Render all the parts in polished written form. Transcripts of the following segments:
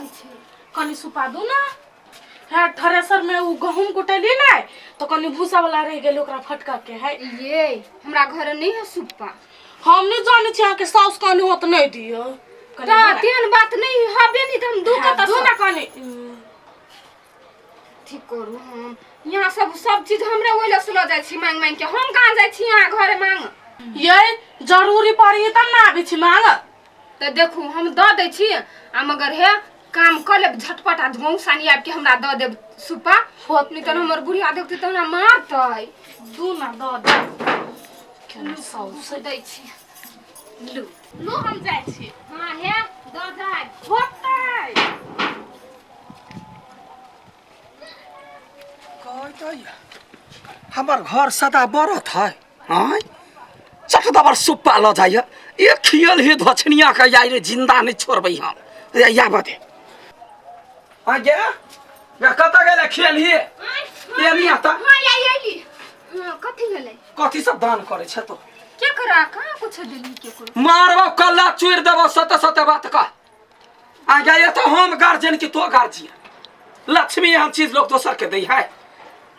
कहै छै? कनि सुपा दू ना। है थ्रेसर में उ गहूम कुटेली नै तो कनि भूसा वाला रह गेल, ओकरा फटका के है। ये हमरा घर नहीं है सुप्पा। हम नहीं जाने छी अहाँके साउस कनि होत नहीं दियो। कनि तऽ तेहन बात नहीं हबे नहीं तऽ हम दू हाँ, कतऽ दू ना कनि। ठीक करू। हम यहाँ सब सब चीज हमरा ओहि लए लऽ जाइ छी मांग मांग के। हम कहाँ जाइ छी यहाँ घरे मांग? ये जरूरी पड़ी तब ना आबै छी मांग। तऽ देखू, हम दऽ दै छी आ मगर हे काम कऽ लेब झटपट आ गहूँ सानी आबि के हमरा दऽ देब सुपा, नहीं तऽ हमर बुढ़िया देखतै तऽ हमरा मारतै। दू ना दऽ दे केना साउस। दै छी, लू लू, हम जाइ छी। हाँ, हे दऽ जाय। होतै। कहै हमर घर सदा बरत है। आँय, चट दबर सुप्पा लऽ जाइए। एक खियल हे धोछनिया के यार रे, जिंदा नहीं छोड़बै हम। या बदे आ गे गे, कतऽ गेलै खियल ही? ये नहीं आता। हाँ, आई आइली। हाँ, कथी भेलै? कथी सब दान करै छै तो? के करा? कहाँ कुछ देली केकरो? मारबो कल्ला चुरि देबो। सते सते बात कह। आ गे, ये तो हम गार्जियन की तो गार्जियन? लक्ष्मी एहन चीज लोग दोसर के दै है?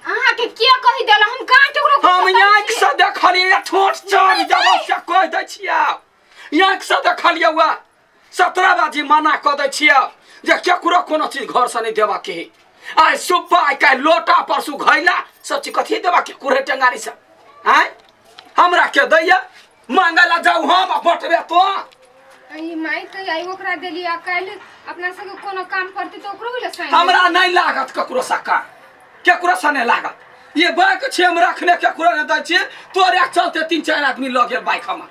अहाँके के कहि देला? हम कहाँ केकरो कुछो हम कहै आँखि छियै? से देखलियै, ठोंठ चढ़ देबो से कहि दै छियै। आँखि से देखलियै, वएह 17 बाजी मना कऽ दै छियै जे केकरो कोनो चीज घरसँ नहि देबाक है। आइ सुप्पा, आइ काल्हि लोटा, परसू घैला, सब चीज कथी देबाक है? कुरहे टेंगारी सब आँय हमरा के दैया? मांगे ला जाऊ हम आ बटबे तो। ई माय तऽ आइ ओकरा देली आ काल्हि अपना सबके कोनो काम पड़तै तऽ ओकरो लए साइन। हमरा नहि लागत ककरो सँ काम, केकरो सँ नहि लागत। ये बाइक छै हम रखने, केकरो नहि दै छियै। तोरे चलते तीन चारि आदमी लऽ गेल बाइक हमर।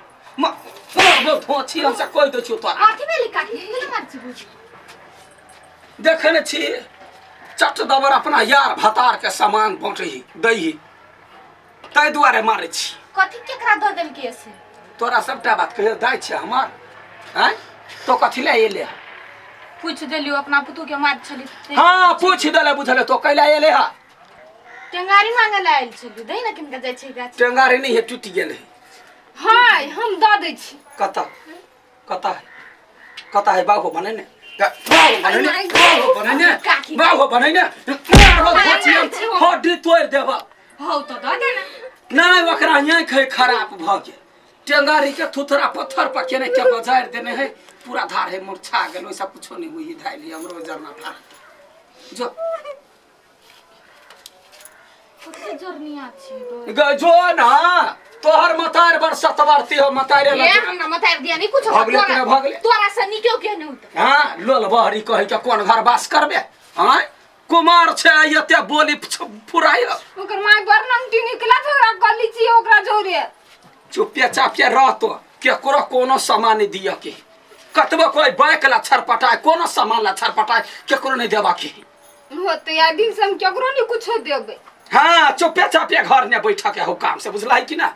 धोछी हम से कहि दै छियौ तोरा। कथी भेलै काकी? केना मार छी बुझी? देखै ने छी, चट दबर अपना यार भतार के सामान बाँटही दैही, ताहि दुआरे मारै छी। कथी केकरा दऽ देलकै से? तोरा सबटा बात कहियो दै छै हमर? आँय, तो कथी लए एले? पूछि देलियो, अपना पुतहु के मार छली। हाँ, पूछि देले, बुझले। तो कैला एले हा? टेंगारी मांगे ला आयल छली। दही ना, किनका जाइ छै गाछ। टेंगारी नहीं है, टूटि गेल है। हाय, हम दऽ दै छी। कतऽ कतऽ है, कतऽ है? बाबू बने ने, बाबू बने ने, बाबू बने ने, बाबू बने ने। मारो धोची, हम हड्डी तोड़ि देबऽ। हौ, तऽ दऽ दे ना। नहीं, ओकरा आँखि है खराब भऽ गेल। टेंगारी के थुथरा पत्थर पर केने के बजारि देने है, पूरा धार है, मुरछा गेल। ओइसा कुछो नहीं हुई धाइली हमरो जरना फाड़ जो। कते जरनिया छी गो। ग जो ना, तोहर मतार बर सतवारती हो मतारे। ए लग हमरा मतार दिया नहीं कुछ। भगले कि ना भगले? तोरा से निको के नहीं होत। हाँ, लोल बहरी कहे के कोन घर बास करबे? हाँ, कुमार छै, एते बोली फुराय। ओकर माय बड़ नंगटी निकला झगड़ा कर ली छी ओकरा जोरे। चुपिया चापिया रहतो, केकरो कोनो सामान नहीं दिया के। कतबो कोई बाइक ला छरपटाए, कोनो सामान ला छरपटाए, केकरो नहीं देबा के। होते या दिन से हम केकरो नहीं कुछो देबै। हाँ, चुपिया चापिया घर ने बैठा के हो काम से, बुझला है कि ना?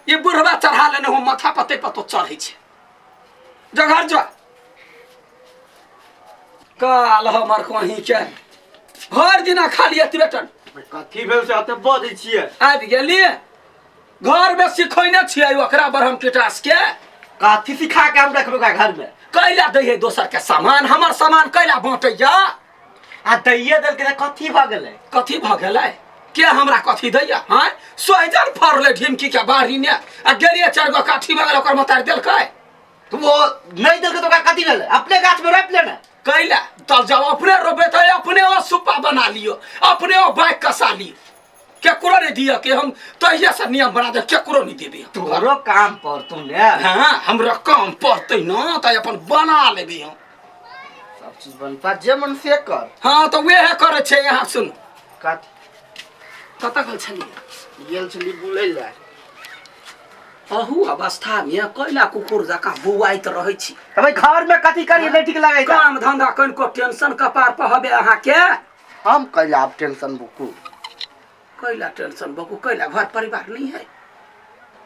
ये बुढ़वा चढ़ा लेने हो माथा पते पतो चढ़े छे। जो घर जो। काल हमर कहीं के भरि दिना खाली एतबे टन। कथी भेल से एते बजै छियै? आबि गेलियै घर में, सिखैने छियै ओकरा बरहम किटास के। कथी सिखा के हम रखबै ओकरा घर में? कैला दै है दोसर के सामान? हमर सामान कैला बाँटैया? आ दैये देलकै तऽ कथी भऽ गेलै? कथी भऽ गेलै? के हमरा कथी दैया? हाँ, सोहिजन फड़ले ढिमकी के बाड़ी ने आ गेलियै, चारि गो काठी भऽ गेल, ओकर मतार देलकै। तऽ ओ नहि देलकै तऽ ओकरा कथी भेलै? अपने गाछ में रोपि ले ने। कैला तब जब अपने रोपे तऽ अपने ओ सुप्पा बना लियो, अपने ओ बाइक कसा लियो, केकरो नहीं दिया के। हम तहिया से नियम बना दे, केकरो नहीं देबे। तोहरो काम पर तू ने। हाँ, हमरा काम पड़तै न तऽ अपन बना लेबे हम। सब चीज बनता, जे मन से कर। हाँ, तऽ वएह करै छै। यहाँ सुन। कथी? कतऽ गेल छलियै? गेल छली बुलै लए। अहू अवस्था में कैला कुकुर जकाँ बौआइत रहै छी? तऽ भाई, घर में कथी करी? नहीं ठीक लगै? काम धंधा कनिको टेंशन कपार पर हबे अहाँके। हम कैला आब टेंशन बुकू? कैला टेंशन बकू? कैला घर परिवार नहीं है?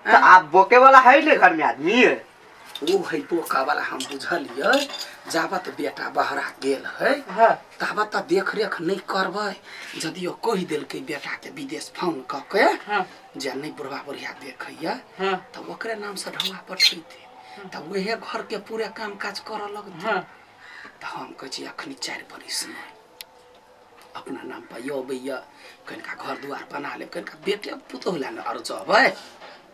तऽ आब बोके वाला है ने घर में आदमी? ओ है बोका वाला, हम बुझलियै। जाबत बेटा बहरा गेल है ताबत तऽ देख रेख नहि करबै। यदि ओ कहि देलकै बेटा के विदेश फोन कऽ के जे नहि बुढ़वा बुढ़िया देखैया, तऽ ओकरे नाम से ढौआ पठैते, तऽ उहे घर के पूरे काम काज करऽ लगतै। तऽ हम कहै छी अखनी 4 बरिस नहि अपना नाम पर यो अबैया, कनिका घर दुआर बना लेब, कनिका बेटे पुतोहु लए ने आरो जबै।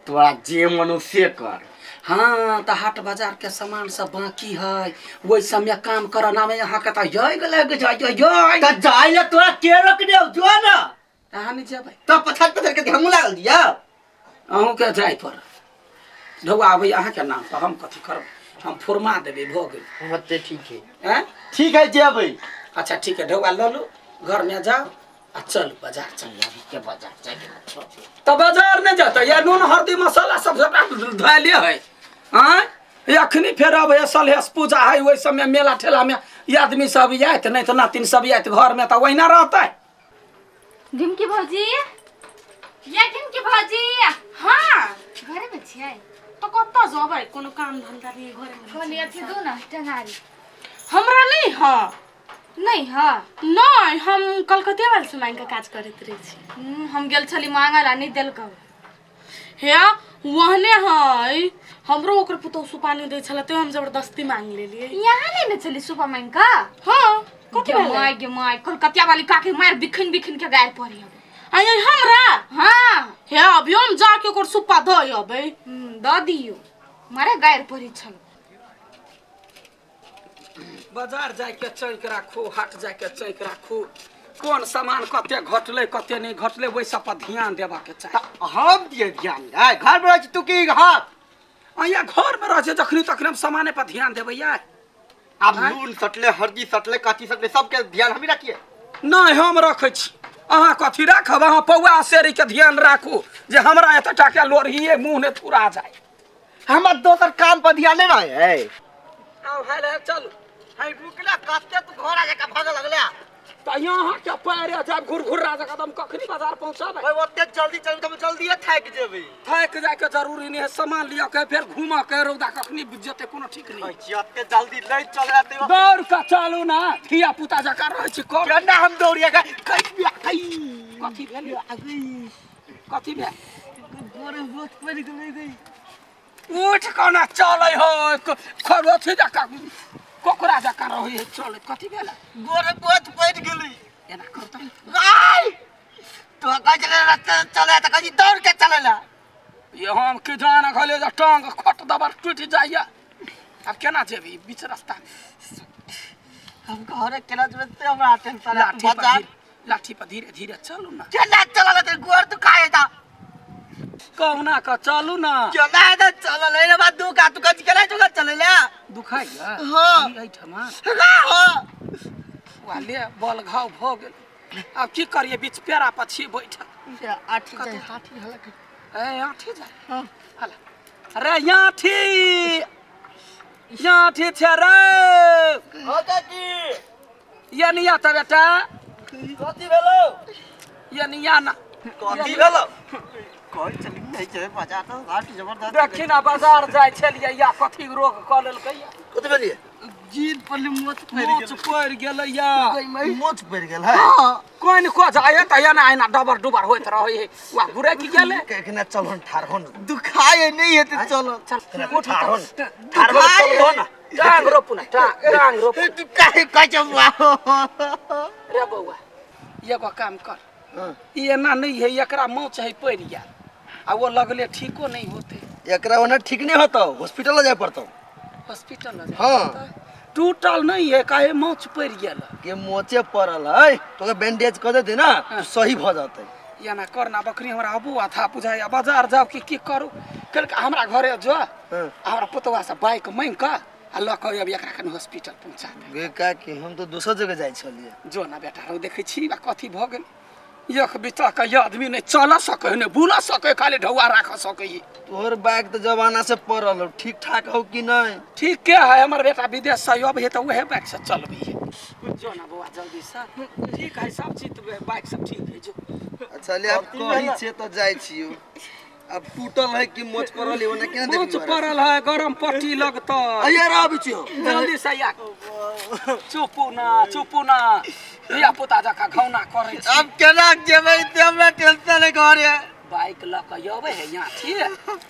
तोरा जे मन से कर। हाँ, तऽ हाट बाजार के सामान सब बाकी है, ओहि समय काम करऽ नामे अहाँके तऽ यही गेलै जाय। तऽ जाय ले तोरा के रोकने हौ? जो ना। अहाँ नहि जेबै? तऽ पछाड़ पछाड़ के हमहूँ लागल दिया। अहूँके जाय पड़त। ढौआ अबै अहाँके नाम पर, हम कथी करब? हम फुरमा देबै, भऽ गेल। हाँ ते ठीक है। आँय? ठीक है, जेबै। अच्छा ठीक है, ढौआ लऽ लू, घरमे जाउ आ चलू बाजार। चल के बाजार जाके? तऽ बाजार नहि जेतै? या नून हल्दी मसाला सब सबटा धैले है। आँय, अखनी फेर अबै सलहेस पूजा है, ओहि सबमे मेला ठेलामे ई आदमी सब आयत, नहि तऽ नातिन सब आयत घरमे, तऽ ओहिना रहतै। झुमकी भौजी, या झुमकी भौजी। हाँ। घरे में छियै? तऽ कतऽ जेबै? कोनो काम धंधा नहीं, घरे में। कनी अथी दू ना, टेंगारी। हमरा नहीं हाँ। नहीं हाँ? नहीं, हम कलकतिया वाले से मांग के काज करैत रहै छी। हम गेल छली मांगल आ नहीं देलकौ। हे वहने है, हमरो ओकर पुतोहु सुपानी दै छलै, तो हम जबरदस्ती मांग लेलियै। यहाँ नहीं ने छली सुपा मांग का? हाँ, कथी गे भेलै? माय गे माय, कलकतिया वाली काकी मार बिखिन बिखिन के गायर पड़ी हबे। आय हमरा? हाँ। हे अभियो हम जाके ओकर सुप्पा दऽ अबै। दऽ दियौ, मारे गायर पड़ी छल। बाजार जाइके चौक राखू, हाट जाइके चौक राखू, कोन सामान कते घटलै कते नहि घटलै, ओहि सब पर ध्यान देबाके चाही। हम दिए ध्यान? आय घर में रहै छी तू की हाथ? अइया घर में रहै छै जखनी तखनी हम सामाने पर ध्यान देबै यार। आब नून सटले, हल्दी सटले, कथी सटले, सबके ध्यान हमी रखिए? नहि, हम रखै छी। अहाँ कथी राखब? अहाँ पौआ सेरीके ध्यान राखू जे हमरा एते टाके लोरहिए मुँह नहि थुरा जाय। हमर दोसर काम पर ध्यान नहीं रहे है। आउ हाल है, चलू। है रुकला, कते तू घर आ जाके भागे लगले। तऽ अहाँके पैरे जायब घुर घुर राजा कदम, कखनी बाजार पहुँचबै? ओए ओते जल्दी चलबी तऽ हम जल्दिए थाकि जेबै। थाकि जायके जरूरी नहि है, सामान लिअ के फेर घूमऽ के, रौदा कखनी जेतै कोनो ठीक नहि। कहै छी ओते जल्दी नहीं चल जाते। दौड़ कऽ चलू ना, धिया पुता जकाँ रहै छी कम। केना हम दौड़िए के कहि कहि। कथी भेल? कथी भेल? गोरे गोत पड़ि गेलै गई। उठ कोना चलै हो, खरोथी जकाँ कोकरा जकाँ रहै है चलै। कथी भेल? गोरे गोत पड़ि गेलै। एना करतै आइ तो कहै छलै रास्ते चले तऽ कहै छी दौड़ के चलै ला। ये हम की जान कहलियै जे टांग खट दबर टूटि जाइए। आब केना जेबही बीच रास्ता? हम घरे केना जेबै से हमरा टेंशन है। लाठी पर बाजार लाठी पर धीरे धीरे चलू ना। केना चलल ते गोर दुखाए ता? कहुना कऽ चलू ना। केना हेतै चलल? एहि बात दुखा तू कहै छी केना चलल चलै ला? दुखाइए? हाँ। ई एहिठमा? हाँ। वाले बल घाव भऽ गेल, आब की करिए? बीच पेड़ा पर छी बैठल। आठी जाय, हाथी हलक। ए आठी जाय? हाँ। हला रे, आठी आठी छै रे। हाँ चाची। ये नहीं आता बेटा। कथी भेलो? ये नहीं आना। कथी भेलो? कहै छली नहि छै बाजार तऽ हाट जबरदस्त। देखी ना, बाजार जाइ छलियै या कथी रोग कऽ लेलकै या। कथी भेलियै? जीन पर मोच पड़ि मोच पड़ि गेलै या। गेल। मोच पड़ि गेल है? कोइन को जाय तऽ एना एना डबर डुबर होइत रहै है, वा गुरकि गेलै। केना चलहन? ठाढ़ हो न, दुखाए नहीं हेतै, चल। चल। उठ, ठाढ़ हो न, ठाढ़ हो, चलहो न, टांग रोपू ना, टांग टांग रोपू। दुखाए कहै छै बुआ। रे बौआ, एगो काम कर, ई एना नहीं है, एकरा मोच है पड़ि गेल आ वो लगले ठीको नहीं होते। एकरा ओना ठीक नहीं होतो, हॉस्पिटल जाय पड़तो। हॉस्पिटल लऽ जाय हाँ। पड़तै? टूटल नहीं है, काहे मोच पड़ि गेल? के मोचे पड़ल है तो बैंडेज कर देते ना तो सही भ जतै। एना करना बकरी, हमरा अबू आथा बुझाइया, बाजार जाउ कि की करू? कल हमरा घरे जो, हमरा पुतवा से बाइक मांगि कऽ आ लऽ कऽ आबि, एकरा कनि हॉस्पिटल पहुँचा दे। गे काकी, हम तो दोसर जगह जाइ छलियै। जो ना बेटा। रौ देखै छी बा कथी भऽ गेल? एक बिता के आदमी नहि चल सकै है, नहि बुल सकै, खाली ढौआ राख सकै है। तोहर बाइक तऽ जमाना से पड़ल हो, ठीक ठाक हो कि नहीं? ठीक के है, हमर बेटा विदेश से अबै है तऽ उहे बाइक से चलबै है। जो ना बौआ जल्दी से, ठीक है सब चीज, बाइक सब ठीक है, जो। अच्छा ले, आब कही छे तऽ जाइ छियो। अब टूटल है कि मोच पड़ल है, ओना केना मोच देखबी? पड़ल है, गरम पट्टी लगतै। अये आबै छियो। जल्दी से आ। चुपू ना, चुपू ना, धिया पुता जकाँ घौना करै छी। अब केना जेबै ते हमरा टेंशन है घरे। बाइक लऽ कऽ अबै है यहाँ ठीक,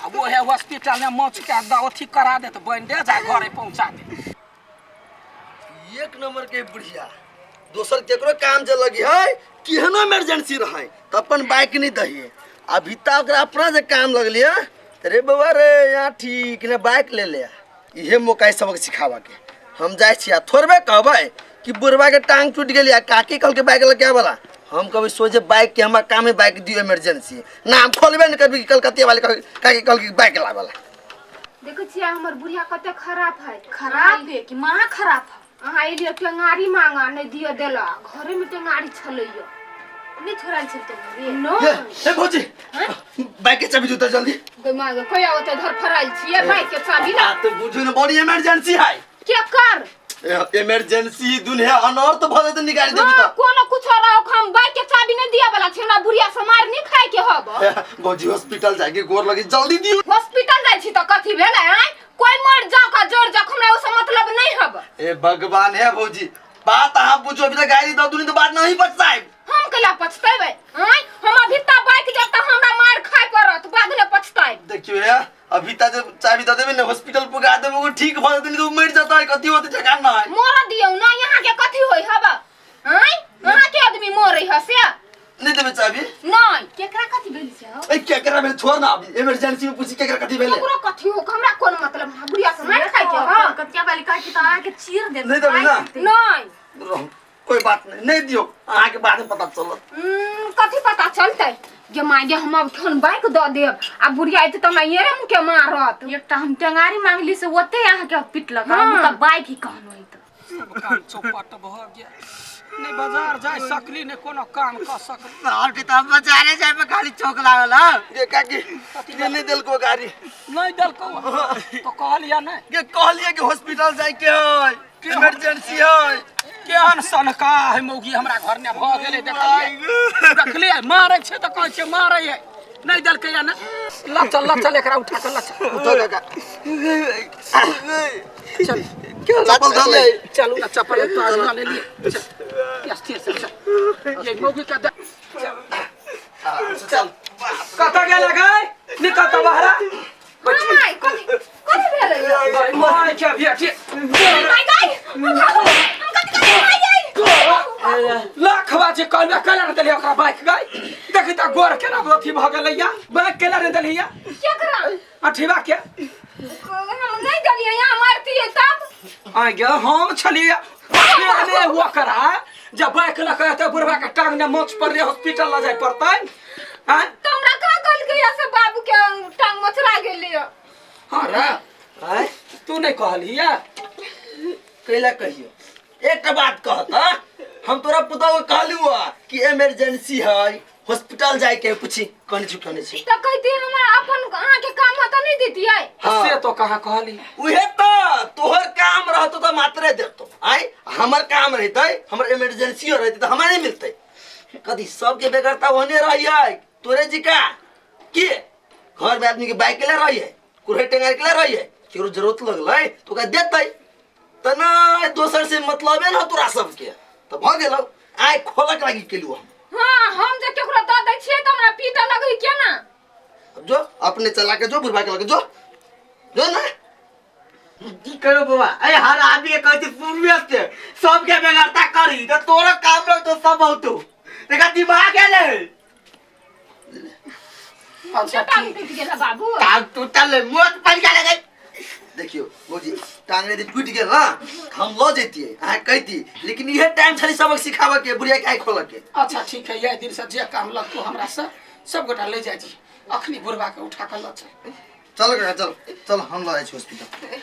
आ वो है हॉस्पिटल में मोच के अथी करा देत बैंडेज आ घरे पहुँचा दे। एक नंबर के बुढ़िया दोसर केकरो काम जे लगी है केहनो इमरजेंसी रहे तो अपन बाइक नहीं दही अभी तक ओकरा अपना जे काम लगलिए रे बउआ रे यहाँ ठीक ने बाइक ले ले इहे मौका है सबक सिखावा के हम जाइ छी आ थोड़बे कहबै कि बुढ़वा के टांग टूटि गेली आ काकी कहलकै बाइक लऽ के आबला हम कहबै सोझे बाइक के हमरा काम है बाइक दियो इमरजेंसी ना हम खोलबे नहीं करबै कि कलकतिया वाले काकी कहलकै बाइक लाबला देखै छियै हमर बुढ़िया कते खराब है। खराब है कि महा खराब है? अहाँ एलियै टेंगारी मांगा नहीं दिए देला, घरे में टेंगारी छलैया। नहीं छोड़ाल छल टेंगारी? नहीं। हे भौजी, बाइक के चाबी जूता जल्दी। गै माय गै, कहिया ओते धरफड़ायल छियै बाइक के चाबी ला? तो बुझू ने बड़ी इमरजेंसी है। के कर इमरजेंसी दुनिया अनर्थ भऽ जेतै निकालि देबी। हाँ, तऽ कोनो कुछ रहो, हम बाइक के चाबी नहीं दिया वाला छी। हमरा बुढ़िया से मार नहीं खाए के हब। भौजी, हॉस्पिटल जाके गोर लगी, जल्दी दियो। हॉस्पिटल जाइ छी तऽ कथी भेलै? आँय, कोई मर जाओ का जोर जाओ, हमरा ओसे मतलब नहीं हब। ए भगवान, है भौजी, बात अहाँ बुझो, अभी तक गाड़ी दऽ दूनी तऽ बात नहीं पछताएब। हम कैला पछतेबै? आँय, हम अभी तक बाइक जब तक हमरा मार खाए पड़त, बाद में पछताएब। देखियो हे, अभी तक जब चाबी दऽ देबै ने, हॉस्पिटल पुगा देबै, ओ ठीक भऽ जेतै, नहीं तऽ ओ मरि जेतै। कथी होतै ठेकान नहि। मर दियौ ना, यहाँ के कथी होय हब? आँय, अहाँ के आदमी मरे ह से? नहीं देबै चाबी? नहीं। केकरा कथी भेल छै हौ? ए केकरा भेल छोड़ ना, अभी इमरजेंसी में पूछी केकरा कथी भेलै। केकरो कथी हो, हमरा कोन मतलब? हमरा बुढ़िया से मार खाए के ह। कलकतिया वाली काकी तऽ अहाँके चीर देत। नहीं देबै ना? नहीं। रहू, कोई बात नहीं, नहीं दियो, अहाँके बाद में पता चलत। कथी पता चलतै गे माय गे? हम अब ठन बाइक दऽ देब आ बुढ़िया एतै तऽ हमरा येरे मुँह के मारत। एकटा हम टेंगारी मांगली से ओते अहाँके पिटलक, हम हाँ। तऽ बाइक ही कहलहुँ ई तऽ। सब काम चौपट भऽ गेल, नहि बाजार जाय सकली, नहि कोनो काम कऽ सकली। और के तो बाजारे जाए में खाली चौक लागल है। गे काकी, ये नहीं देलको गाड़ी। नहि देलकौ तऽ कहलियै नहि? गे कहलिए कि हॉस्पिटल जाए के है, इमरजेंसी है। केहन सनका है मौगी हमरा घर ने भऽ गेलै। देखलियै देखलियै, मारै छै तऽ कहै छै मारै है। नहि देलकै या ने। लऽ चल, लऽ चल, एकरा उठा कऽ लऽ चल। उठो काका। चल। चप्पल धऽ ले। चलू ना, चप्पल तो आज ना ले लिए। चल, स्थिर से चल। ये मौगी का चल। कतऽ गेल गै? निकल तऽ बाहर। हाँ माय, कथी कथी भेलै? माय के बेटी। माय गै, हम भागो, हम कथी कथी माय गै। लाख बाजे कहलबे कैला ने देलियै ओकरा बाइक गै? देखी तऽ गोर केना अथी भऽ गेलैया। बाइक कैला ने देलियै? केकरा? अठीबा के। हम नहीं देलियै, यहाँ मारतियै तब। आ गे, हम छलियै ने ओकरा जब बाइक लऽ कऽ एतै बुढ़बा के टांग ने मोच पड़लै, हॉस्पिटल लऽ जाय पड़तै। आँय? तऽ हमरा कहाँ कहलकै या से बाबू के टांग मचरा गेलै? हाँ रे। आँय? तू नहीं कहलियै? कैला कहियो? एकटा बात कहत, हम तोरा पुतहु के कहलू कि इमरजेंसी है, हॉस्पिटल जाए के है, पूछी कहने छी, कहने छी। तऽ कहती हमरा अपन अहाँके काम है तऽ नहीं देतियै। हाँ। से तो कहाँ कहली? उहे तो तोहर काम रहतो तो मात्रे देतो। आय हमर काम रहते, हमर इमरजेंसी रहते तो हमरा नहीं मिलते। कदी सबके बेगरता ओहने रही है तोरे जी का के घर में आदमी के बाइक ले रही है, कुरहे टेंगार के ले रही है, केकरो जरूरत लगलै तो ओकरा देतै तऽ नहि, दोसर से मतलबे न तोरा सबके तऽ भऽ गेलौ। आइ खोलक लागि केलू हम। हाँ, हम जे केकरो दऽ दै छियै तऽ हमरा पीटऽ लगै केना? अब जो अपने चला के जो बुढ़बा के लगे जो, जो ना। की करो बाबा, ए हर आदमी के कहती पूर्वी से सबके बेगरता करी तो तोरा काम रह तो सब होतो। देखा दिमाग है ले। अच्छा। टांग ठीक। टूटि गेल है बाबू? टांग टूटल है, मोच पड़ गेल है। देखियो भौजी, टांग यदि टूटि गेल ना हम लऽ जैतियै, अहाँ कहिती, लेकिन इहे टाइम छलै सबक सिखाबऽ के, बुढ़िया के आँखि खोलऽ के। अच्छा ठीक है, यह दिन से जे काम लगतो हमरा से सब गोटा ले जाइ छी। अखनी बुढ़बा के उठा के लऽ चल। चल काका, चल चल, हम लऽ जाइ छी हॉस्पिटल।